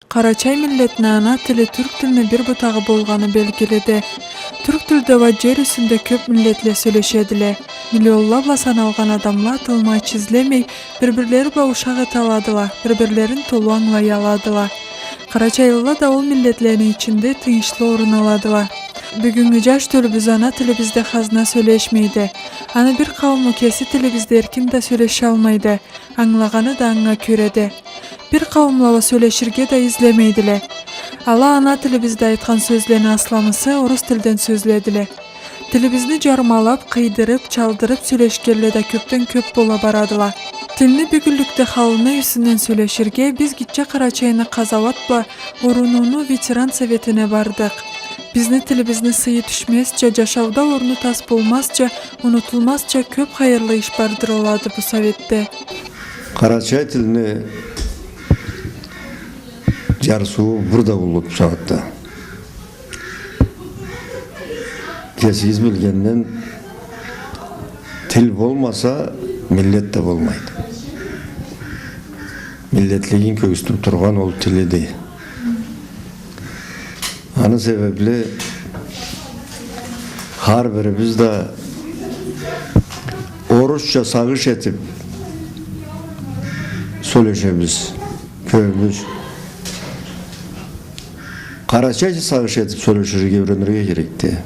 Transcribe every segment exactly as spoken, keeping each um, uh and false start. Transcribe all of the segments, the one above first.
Къарачай миллетни ана тили тюрк тилни бир бутагъы болгъаны белгилиди. Тюрк тилде уа джер юсюнде кёб миллетле сёлешедиле. Миллионла бла саналгъан адамла тылмач излемей, бир-бирлери бла ушакъ эталадыла, бир-бирлерин толу ангылаяладыла. Къарачайлыла да ол миллетлени ичинде тыйыншлы орун аладыла. Бюгюннгю джаш тёлюбюз ана тилибизде хазна сёлешмейди. Аны бир къаууму кеси тилибизде эркин да сёлешалмайды. Ангылагъаны да анга кёреди. Бир къауумла уа сёлеширге да излемейдиле. Ала ана тилибизде айтхан сёзлени асламысы орус тилден сёзледиле. Тилибизни джармалаб, къыйдырыб, чалдырыб сёлешгенле да кёбден кёб бола барадыла. Тилни бюгюнлюкде халыны юсюнден сёлеширге биз Гитче Къарачайны къазауат бла орунууну ветеран советине бардыкъ. Бизни тилибизни сыйы тюшмезча, джашауда орну тас болмазча, унутулмазча кёб хайырлы иш бардырылады бу советде. Къарачай тилни джарсыуу бир да уллуду бусагъатда. Кесигиз билгенден, тил болмаса, миллет да болмайды. Миллетлигин кёргюзтюб тургъан ол тилиди. Аны себебли хар бирибиз да орусча сагъыш этиб сёлешебиз кёбюбюз. Къарачайча сагъыш этиб сёлеширге юренирге керекди.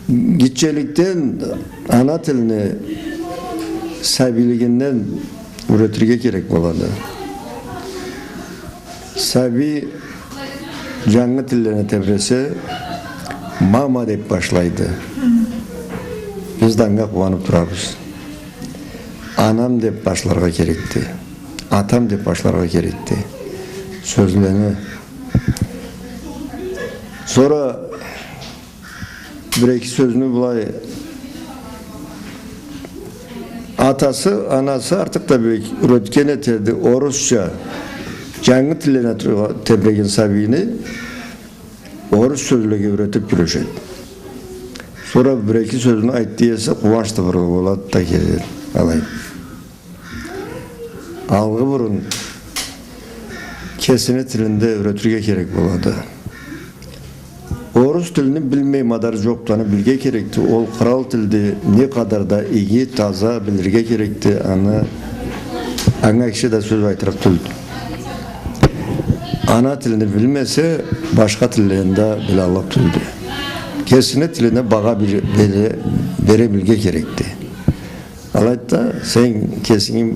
Гитчеликден ана тилни сабийлигинден юретирге керек болады. Сабий джангы тиллени тебресе, «мама» деб башлайды. Биз да анга къууаныб турабыз. «Анам» деб башларгъа керекди. «Атам» деб башларгъа керекди. Сёзлени. Сора бир-эки сёзню былай атасы, анасы артыкъ да бек юретген этеди орусча. Джангы тиллени тебреген сабийни орус сёзлеге юретиб кюрешеди. Сора бир-эки сёзню айтды эсе, къууанч да бир болады да келеди алай. Алгъы бурун кесини тилинде юретирге керек болады. Орус тилни билмей мадар джокъду, аны билирге керекди. Ол кърал тилди, не къадар да иги, таза билирге керекди. Аны, анга киши да сёз айтырыкъ тюлдю. Ана тилни билмесе, башха тиллени да билаллыкъ тюлдю. Кесини тилине багъа бир-, бере, бере билирге керекди. Алайды да, сен кесинги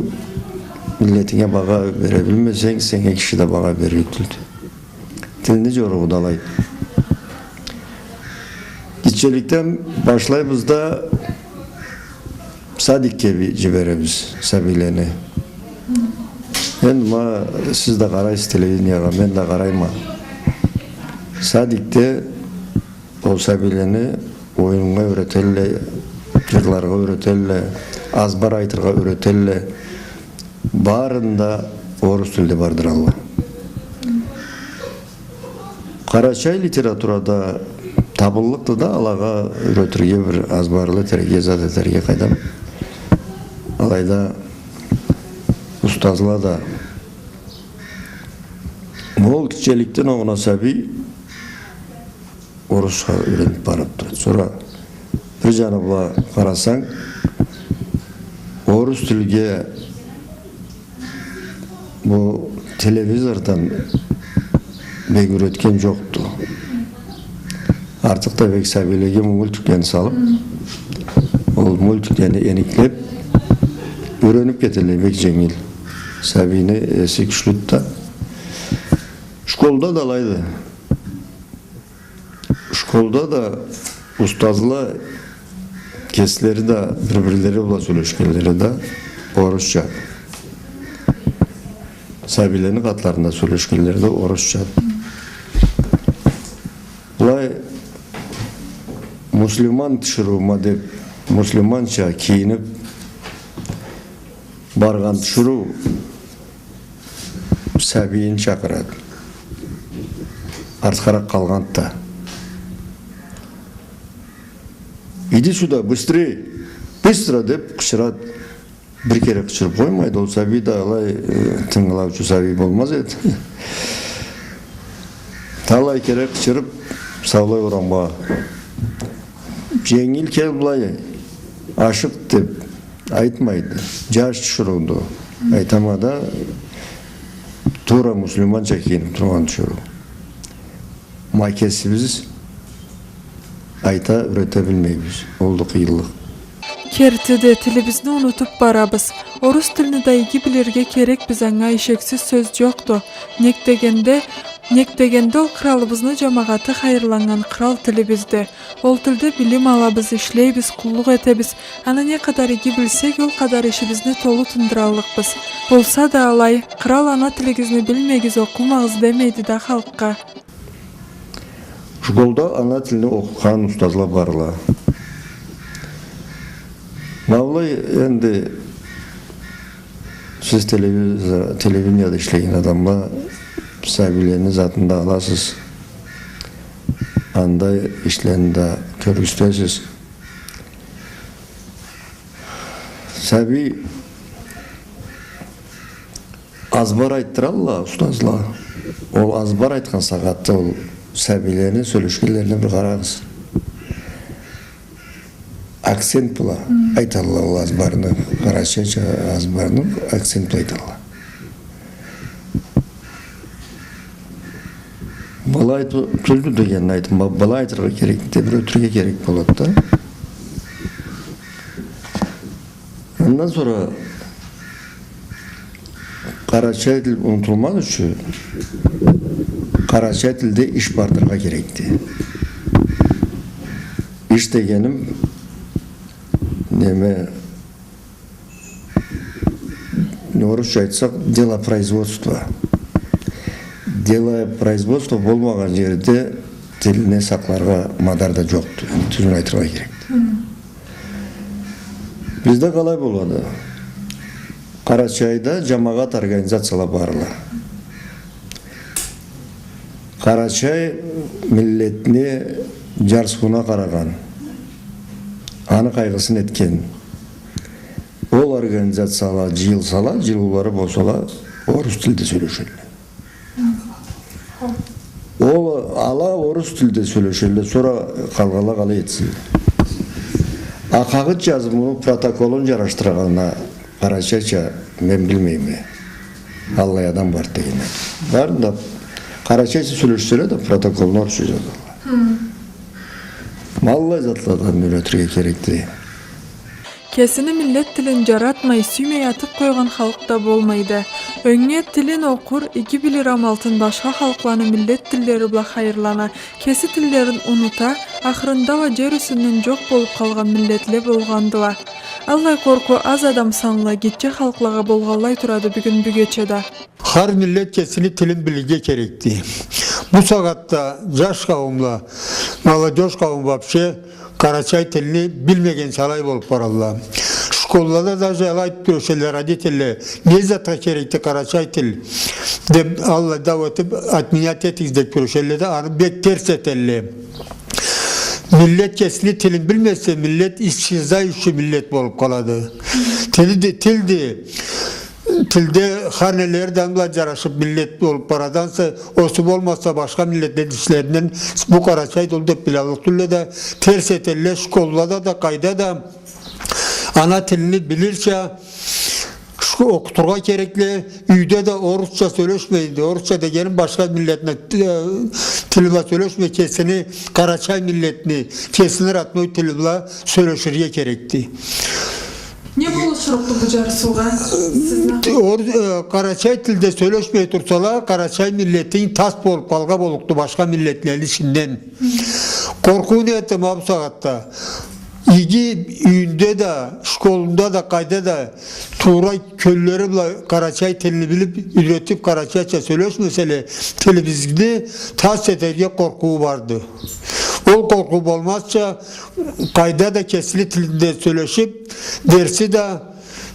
миллетинге багъа бере билмесенг, сеннге киши да багъа беририк тюлдю. Тилни джоругъу да алайды. Гитчеликден башлайбыз да садикге би-, джиберебиз сабийлени. Энди ма сиз да къарайсыз телевидениягъа, мен да къарайма. Садикде ол сабийлени оюннга юретелле, джырларгъа юретелле, азбар айтыргъа юретелле. Барын да орус тилде бардыралла. Къарачай литературада табыллыкъды да, алагъа юретирге, бир азбарлы этерге, зат этерге къайдам. Алайда устазла да. Ол гитчеликден огъуна сабий орусча юрениб барыб турады. Сора бир джаны бла къарасанг, орус тилге бу телевизордан бек юретген джокъду. Артыкъ да бек сабийлеге мультиклени салыб, ол мультиклени эниклеб, юрениб кетелле бек дженгил. Сабийни эси кючлюдю да. Школда да алайды. Школда да устазла кеслери да бир-бирлери бла сёлешгенлери да орусча. Сабийлени къатларында сёлешгенлери да орусча. Былай муслиман тиширыума деб, муслиманча кийиниб баргъан тиширыу сабийин чакъырады. Артхаракъ къалгъанды да. «Иди сюда, быстрей! Быстро!» — деб къычырады. Бир кере къычырып къоймайды, ол сабий да алай, э, тынгылаучу сабий болмаз эди. Талай кере къычырып, саулай орамгъа: «Дженгил, кел былай, ашыкъ», — деп айтмайды. Джаш тиширыуду. Айтама да, туура муслиманча кийинип тургъан тиширыу. Ма кесибиз айта, юрете билмейбиз. Олду къыйынлыкъ. Кертиде, тилибизни унутуп барабыз. Орус тилни да иги билирге керекбиз, анга ишексиз сёз джокъду. Нек дегенде, нек дегенде ол къралыбызны джамагъаты хайырланнган кърал тилибизде. Ол тилде билим алабыз, ишлейбиз, къуллукъ этебиз. Аны не къадар иги билсек, ол къадар ишибизни толу тындыраллыкъбыз. Болса да алай, кърал ана тилигизни билмегиз, окъумагъыз демейди да халкъгъа. Школда ана тилни окъутхан устазла барла. Ма былай, энди, сиз телевизор, телевиденияда ишлеген адамла, сабийлени затын да аласыз. Анда ишлени да кёргюзтесиз. Сабий азбар айтдыралла устазла. Ол азбар айтхан сагъатда ол сабийлени сёлешгенлерине бир къарагъыз. Акцент бла айталла ол азбарны, къарачайча азбарны акцент бла айталла. Былай ту-, тюздю дегенин айтдым, ба-, былай айтыргъа керекди, бир ётюрге керек болады да. Андан сора къарачай тил унутулмаз ючюн къарачай тилде иш бардыргъа керекди. Иш дегеним, неме, орусча айтсакъ, делопроизводство. Делопроизводство болмагъан джерде тилни сакъларгъа мадар да джокъду. Тюзюн айтыргъа керекди. Бизде къалай болады? Къарачайда джамагъат организацияла барла. Къарачай миллетни джарсыуна къарагъан, аны къайгъысын этген. Ол организацияла джыйылсала, джыйылыулары болсала, орус тилде сёлешелле. Ол, ала орус тилде сёлешелле, сора къалгъанла къалай этсин? А къагъыт джазып, муну протоколун джарашдыргъанына къарачайча мен билмейме. Аллай адам барды дегенле. Барын да къарачайча сёлешселе да, протоколну орусча джазалла. Ма аллай затладан юретирге керекди. Кесини миллет тилин джаратмай, сюймей атып къойгъан халкъ да болмайды. Ёнге тилин окъур, иги билир амалтын башха халкъланы миллет тиллери бла хайырлана, кеси тиллерин унута, ахырында уа джер юсюнден джокъ болуп къалгъан миллетле болгъандыла. Аллай къоркъуу аз адам санлы, гитче халкълагъа болгъанлай турады бюгюн-бюгече да. Хар миллет кесини тилин билирге керекди. Бу сагъатда джаш къауумла, молодёжь къауум вообще къарачай тилни билмегенча алай болуп баралла. Школлада даже алай айтып кюрешелле родительле: «Не затха керекди къарачай тил?» — деп, аллай дау этип, отменять этигиз деп кюрешелле да, аны бек терс этелле. Миллет кесини тилин билмесе, миллет исчезающий миллет болуп къалады. Тилди, тилди. Тилде хар нелерден бла джарашып миллет болуп барады ансы, осу болмаса башха миллетлени ичлеринден бу къарачай тилди билаллыкъ тюлле да, терс этелле, школлада да, къайда да ана тилни билирча ш-, окъутургъа керекле, юйде да орусча сёлешмейди, орусча дегеним башха миллетни, э, тили бла сёлешмей, кесини, къарачай миллетни, кесини родной тили бла сёлеширге керекди. Не болушурукъду бу джарсыугъа сизни? Ор-, э, къарачай тилде сёлешмей турсала, къарачай миллетинг тас болуп къалгъан боллукъду башха миллетлени ичинден. Къоркъуу не этеме бу сагъатда? Иги юйюнде да, школунда да, къайда да туура кёллери бла къарачай тилни билип, юретип, къарачайча сёлешмеселе, тилибизни тас этерге къоркъуу барды. Ол къоркъуу болмазча, къайда да кесини тилинде сёлешип, дерси да,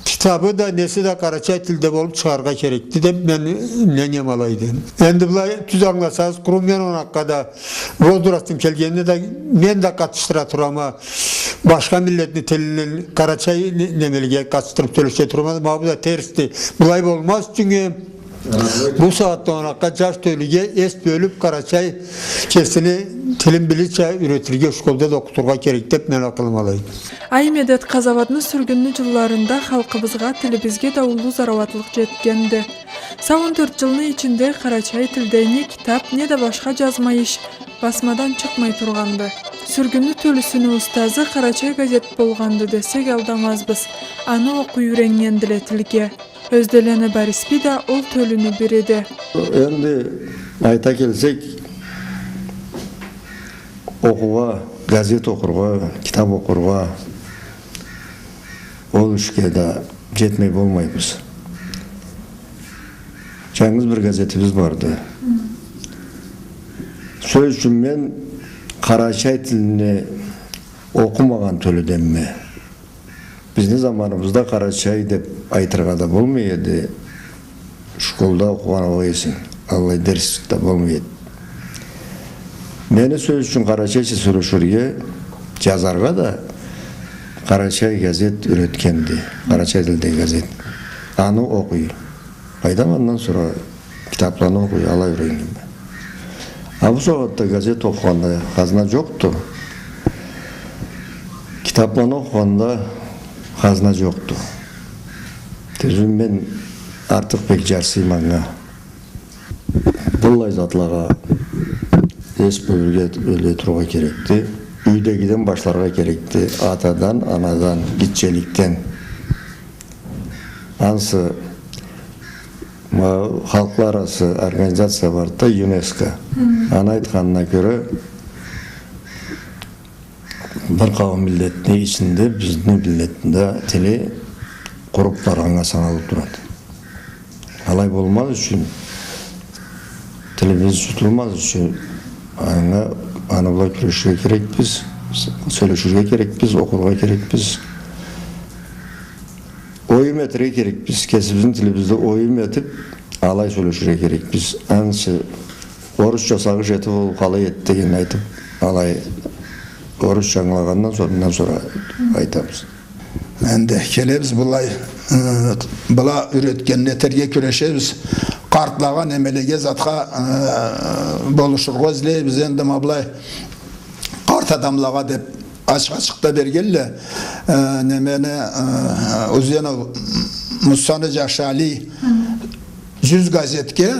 китабы да, неси да къарачай тилде болуп чыгъаргъа керекди деп мен мнением алайды. Энди былай тюз ангыласагъыз, къуру мен анакъгъа да возрастым келгенине да мен да къатышдыра турама, башха миллетни тилинден къарачай не-, немелеге къатышдырып сёлеше турама, ма бу да терсди. Былай болмаз, чюнкю бу сагъатда анакъгъа джаш тёлюге эс бёлюп, къарачай кесини тилин билирча юретирге, школда да окъутургъа керек деп мен акъылым алайды. Ай медет, къазауатны, сюргюнню джылларында халкъыбызгъа, тилибизге да уллу зарауатлыкъ джетгенди. Сау он тёрт джылны ичинде къарачай тилде не китап, не да башха джазма иш басмадан чыкъмай тургъанды. Сюргюнню тёлюсюню устазы «Къарачай» газет болгъанды десек, алдамазбыз. Аны окъуй юреннгендиле тилге. Ёзденланы Бариспи да ол тёлюню бириди. Энди айта келсек, окъуугъа, газет окъургъа, китап окъургъа, ол ишге да джетмей болмайбыз. Джангыз бир газетибиз барды. Сёз ючюн, мен къарачай тилни окъумагъан тёлюденме. Бизни заманыбызда къарачай деп айтыргъа да болмай эди. Школда окъугъан уа эсенг, аллай дерс да болмай эди. Мени, сёз ючюн, къарачайча сёлеширге, джазаргъа да «Къарачай» газет юретгенди. Къарачай тилдеги газет. Аны окъуй. Къайдам, андан сора китапланы окъуй, алай юреннгенме. А бу сагъатда газет окъугъанда хазна джокъду. Китапланы окъугъанда хазна джокъду. Тюзюн, мен артыкъ бек джарсыйма анга. Быллай затлагъа эс бёлюрге, бёле тургъа керекди. Юйдегиден башларгъа керекди. Атадан, анадан, гитчеликден. Ансы, ма, халкъла арасы организация барды да, ЮНЕСКО. Хы. Аны айтханына кёре, бир къауум миллетни ичинде бизни миллетни да тили къуруп баргъаннга саналып турады. Алай болмаз ючюн, тилибиз джутулмаз ючюн, анга, аны бла кюреширге керекбиз, с-, сёлеширге керекбиз, окъургъа керекбиз. Оюм этерге керекбиз, кесибизни тилибизде оюм этип, алай сёлеширге керекбиз. Ансы орусча сагъыш этип, ол къалай эди дегенни айтып, алай орусча ангылагъандан сора, андан сора айтабыз. Энди келебиз былай, ы, была юретгенни этерге кюрешебиз. Къартлагъа, немелеге, затха, ы, болушургъа излейбиз. Энди ма былай къарт адамлагъа деп ачыкъ-ачыкъ да бергенле, э, немени, э, Узенов Мусаны джашы Али джюз газетге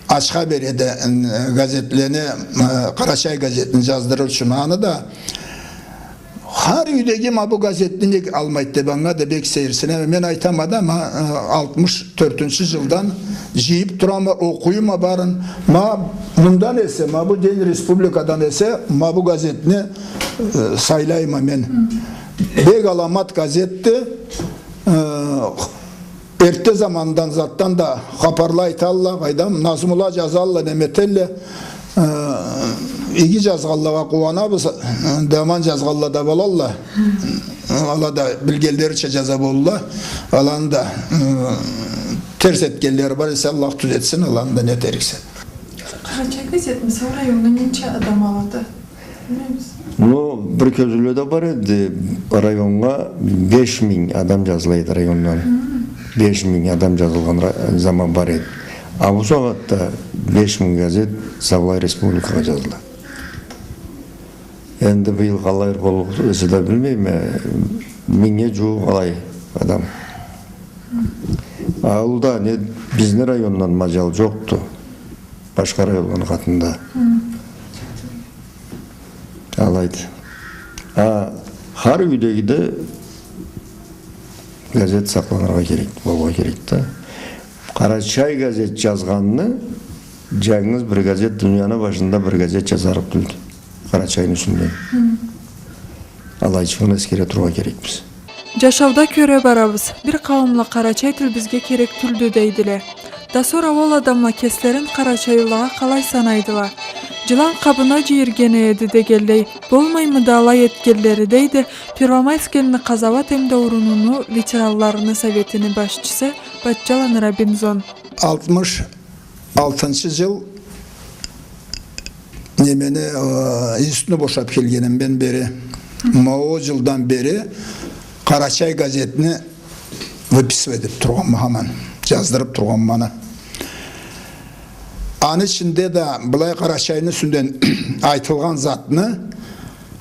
ачха береди, э, газетлени, э, «Къарачай» газетин джаздырыр ючюн. Аны да хар юйдеги ма бу газетни нек алмайды деп, анга да бек сейирсинеме. Мен айтама да, ма, э, алтмыш тёртюнчю джылдан джыйып турама, окъуйма барын. Ма мындан эсе, ма бу День Республикадан эсе, ма бу газетни, э, сайлайма мен. Бек аламат газетди. Э, эртте замандан затдан да хапарла айталла, къайдам, назмула джазалла, неме этелле. Э, иги джазгъанлагъа къууанабыз, э, яман джазгъанла да болалла. Ала да билгенлерича джаза болалла. Аланы да, э, терс этгенлери бар эсе, Аллах тюзетсин, аланы да, не этериксе. Къарачай газетни сау районну ненча адам алады? Билмейбиз. Ну, бир кёзюуле да бар эди, районнга беш минг адам джазыла эди райондан. Хы. Беш минг адам джазылгъан ра-, заман бар эди. А бу сагъатда беш минг газет саулай республикагъа джазыла. Энди быйыл къалай боллукъ эсе да билмейме, мингнге джууукъ алай адам. А ол да не, бизни райондан маджал джокъду. Башха районланы къатында. Хы. Алайды. А хар юйдегиде газет сакъланыргъа керек, болургъа керек да. «Къарачай» газет джазгъанны, джангыз бир газет, дунияны башында бир газет джазарыкъ тюлдю Къарачайны юсюнден. Хы. Алайчыгъын эсгере тургъа керекбиз. Джашауда кёре барабыз, бир къауумла къарачай тил бизге керек тюлдю дейдиле. Да сора ол адамла кеслерин къарачайлылагъа къалай санайдыла? Джылан къабына джийиргени эди дегенлей, болмаймыды алай этгенлери, дейди Первомайскелни къазауат эмда урунууну ветеранларыны советини башчысы Батчаланы Робинзон. Алтмыш алтынчы джыл немени, э, институтну бошаб келгенимден бери, ма ол джылдан бери «Къарачай» газетни выписывать этиб тургъанма хаман, джаздырыб тургъанма аны. Аны ичинде да былай Къарачайны юсюнден айтылгъан затны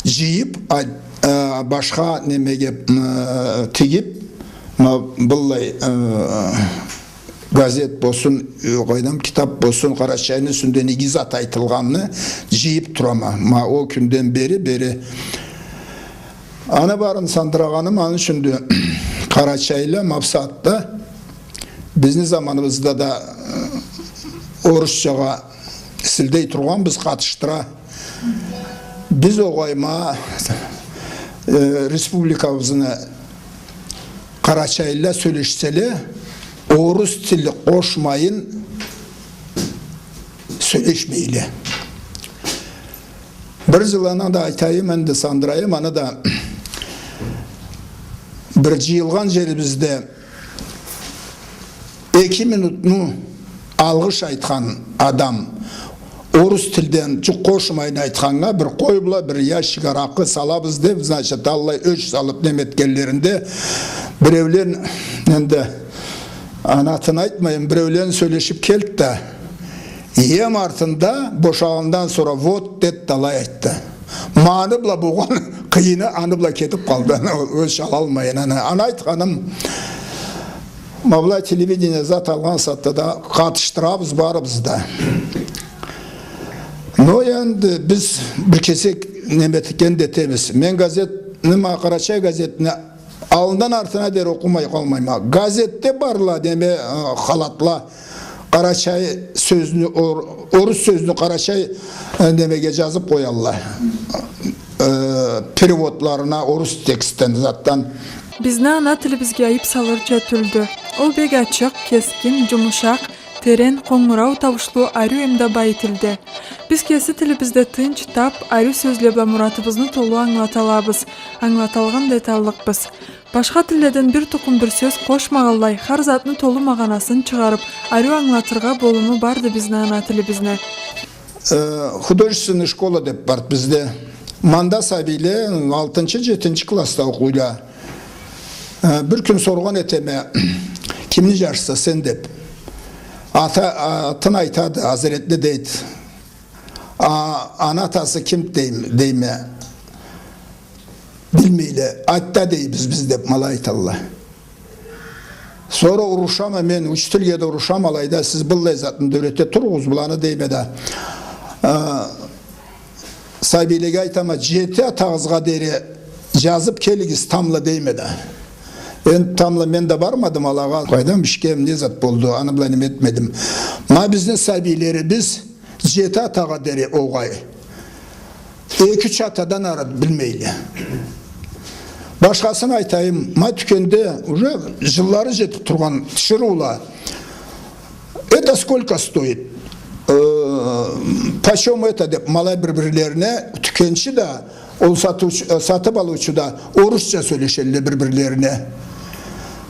джыйыб, ай-, э, башха немеге, э, тигиб, ма быллай, э, газет болсун, э, къайдам, китаб болсун, Къарачайны юсюнден иги зат айтылгъанны джыйыб турама. Ма ол кюнден бери, бери. Аны барын сандырагъаным, аны ючюндю, къарачайла ма бусагъатда бизни заманыбызда да, э, орусчагъа силдей тургъанбыз, къатышдыра. Биз огъай ма, э, республикабызны къарачайла сёлешселе, орус тил къошмайын сёлешмейле. Бир джыланы да айтайым, энди сандырайым, аны да бир джыйылгъан джерибизде эки минутну алгъыш айтхан адам орус тилден джукъ къошмайын айтханнга, бир къой бла бир ящик аракъы салабыз деб, значит, аллай ёч салыб неме этгенлеринде, биреулен, энди, аны атын айтмайым, биреулен сёлешиб келди да, эм артында, бошагъандан сора, «Вот», деди да алай айтды. Ма аны бла болгъан къыйыны аны бла кетиб къалды. Аны ёч алалмайын аны. Аны айтханым, ма былай телевидение зат алгъан сагъатда да къатышдырабыз барыбыз да. Но энди биз бир кесек неме этгенни да этебиз. Мен газетни, ма «Къарачай» газетни аллындан артына дери окъумай къалмайма. Газетде барла, неме, э, халатла, къарачай сёзню, ор-, орус сёзню къарачай, э, немеге джазыб къоялла. Э, переводларына орус текстден, затдан. Бизни ана тилибизге айыб салырча тюлдю. Ол бек ачыкъ, кескин, джумушакъ, терен, къонгурау тауушлу, ариу эмда бай тилди. Биз кеси тилибизде тынч, таб, ариу сёзле бла муратыбызны толу ангылаталабыз, ангылаталгъан да эталлыкъбыз. Башха тилледен бир тукъум бир сёз къошмагъанлай, хар затны толу магъанасын чыгъарыб, ариу ангылатыргъа болуму барды бизни ана тилибизни. Э, художественный школа деб барды бизде. Мында сабийле алтынчы, джетинчи классда окъуйла. Э, бир кюн соргъан этеме, «Кимни джашыса сен?» деб. Ата-, атын айтады, Азретни дейди. А, ана атасы ким дейм-, дейме. Билмейле. «Айтда дейбиз биз», деб, ма алай айталла. Сора урушама мен, учительге да урушама, алайда сиз быллай затны да юрете туругъуз, быланы дейме да. А, сабийлеге айтама, джети атагъызгъа дери джазыб келигиз тамбла дейме да. Энди тамбла мен да бармадым алагъа. Къайдам, ишге не зат болду, аны бла неме этмедим. Ма бизни сабийлерибиз джети атагъа дери огъай. Эки-юч атадан ары билмейле. Башхасын айтайым, ма тюкенде уже джыллары джетиб тургъан тиширыула. «Это сколько стоит?» Э, «Почём это?» деб, ма алай бир-бирлерине, тюкенчи да, ол сатыучу, э, сатыб алыучу да орусча сёлешелле бир-бирлерине.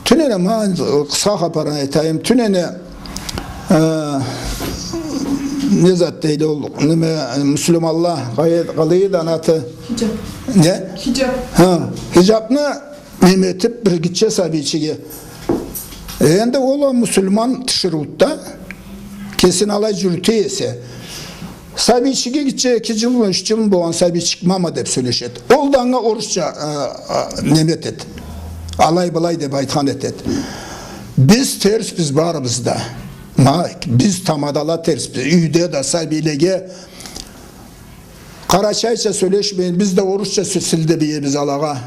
Тюнене, ма, къысха хапарын айтайым, тюнене, э, не зат дейди ол, неме, муслиманла, къалай эди аны аты? Хиджаб. Не? Хиджаб. Ха, хиджабны неме этиб, бир гитче сабийчиге. Энди ол а муслиман тиширыуду да, кесин алай джюрюте эсе. Сабийчиге, гитче, эки джыл, юч джыл болгъан сабийчик, «мама» деб сёлешеди. Ол да анга орусча, э, э, неме этеди. Алай-былай деб айтхан этеди. Биз терсбиз барыбыз да. Ма, биз тамадала терсбиз. Юйде да сабийлеге къарачайча сёлешмейин, биз да орусча сё-, силдеб иебиз алагъа.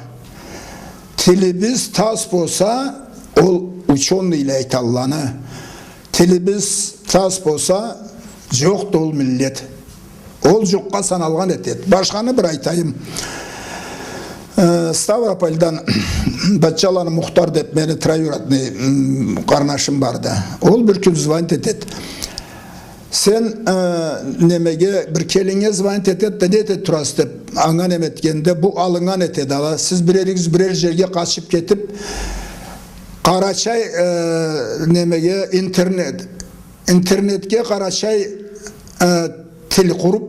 Тилибиз тас болса, ол учёныйле айталланы. Тилибиз тас болса, джокъду ол миллет. Ол джокъгъа саналгъан этеди. Башханы бир айтайым. Э, Ставропольдан Батчаланы Мухтар деб мени троюродный, м, къарнашым барды. Ол бир кюн звонит этеди. Сен, э, немеге, бир келинге звонить этед да, не этед тураса деб, анга неме этгенде, бу алыннган этед, ала. Сиз биреригиз бирер джерге къачыб кетиб, къарачай, э, немеге, интернет, интернетге къарачай, э, тил къуруб,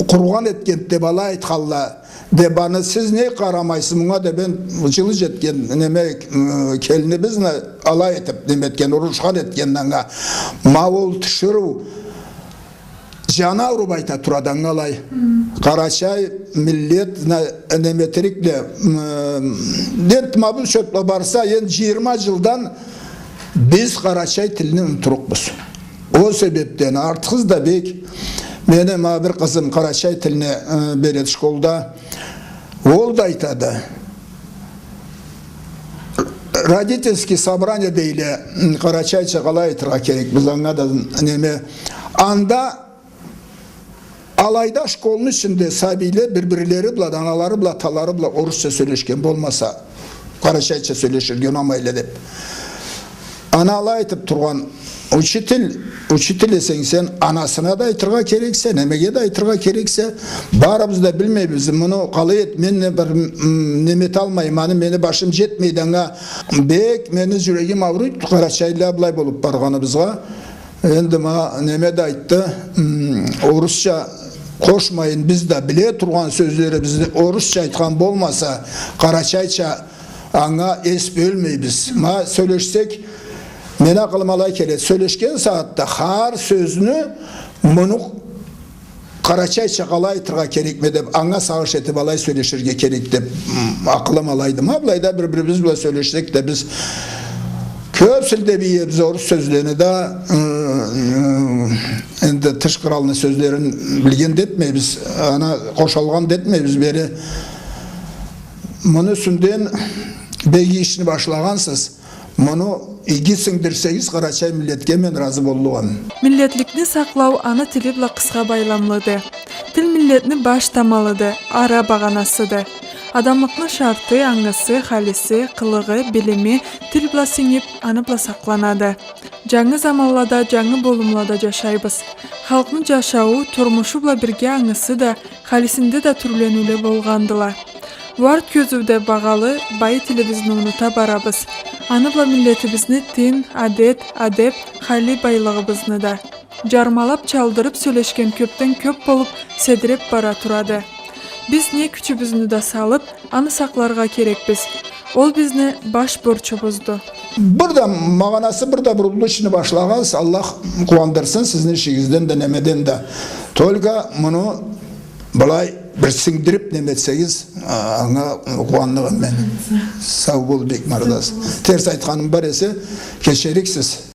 къургъан этгенд деб алай айтханла. Деб аны, сиз не къарамайсыз мунга деб, энди джылы джетген, неме, э, келинибизни алай этиб, неме этген, урушхан этген анга. Ма ол тиширыу джаны ауруб айта турады анга алай. Къарачай миллет, не-, неме этерикле, м, энди ма бу сёз бла барса, энди джыйырма джылдан биз къарачай тилни унутурукъбуз. Ол себебден артыкъ да бек, мени ма бир къызым къарачай тилни, э, береди школда. Ол да айтады. Родительский собрание дейле, м, къарачайча къалай айтыргъа керекбиз, анга да неме. Анда алайда школну ичинде сабийле бир-бирлери бла, аналары бла, аталары бла орусча сёлешген болмаса, къарачайча сёлеширге унамайла деб. Аны алай айтыб тургъан учитель, учитель эсенг сен, анасына да айтыргъа керексе, немеге да айтыргъа керексе, барыбыз да билмейбиз, муну къалай эт, мен да бир, м, неме эталмайма, аны мени башым джетмейди анга. Бек мени джюрегим ауруйду къарачайла былай болуб баргъаныбызгъа. Энди ма неме да айтды, м, орусча къошмайын, биз да биле тургъан сёзлерибизни орусча айтхан болмаса, къарачайча анга эс бёлмейбиз. Ма сёлешсек, мени акъылыма алай келеди. Сёлешген сагъатда хар сёзню муну къарачайча къалай айтыргъа керекме деб, анга сагъыш этиб, алай сёлеширге керек деб, м, акъылым алайды. Ма былайда бир-бирибиз бла сёлешсек да, биз кёб сёз да билебиз орус сёзлени да, м, энди тыш къралны сёзлерин билген да этмейбиз, аны къошалгъан да этмейбиз бери. Муну юсюнден бек иги ишни башлагъансыз. Муну иги сингдирсегиз, къарачай миллетге мен разы боллугъум. Миллетликни сакълау ана тили бла къысха байламлыды. Тил миллетни баш тамалыды, ара багъанасыды. Адамлыкъны шарты, ангысы, халиси, къылыгъы, билими тил бла сингиб, аны бла сакъланады. Джангы заманлада, джангы болумлада джашайбыз. Халкъны джашауу, турмушу бла бирге ангысы да, халисинде да тюрлениуле болгъандыла. Бу арт кёзюуде багъалы, бай тилибизни унута барабыз. Аны бла миллетибизни тин, адет, адеб, хали байлыгъыбызны да. Джармалаб, чалдырыб сёлешген кёбден кёб болуб, седиреб бара турады. Биз не кючюбюзню да салыб, аны сакъларгъа керекбиз. Ол бизни баш борчубузду. Бир да магъанасы, бир да буруллу ишни башлагъансыз, Аллах къууандырсын, сизни ишигизден да, немеден да. Только муну былай бир сингдириб неме этсегиз, а, анга къууанныкъма мен. Сау бол, бек мардас. Терс айтханым бар эсе, кечериксиз.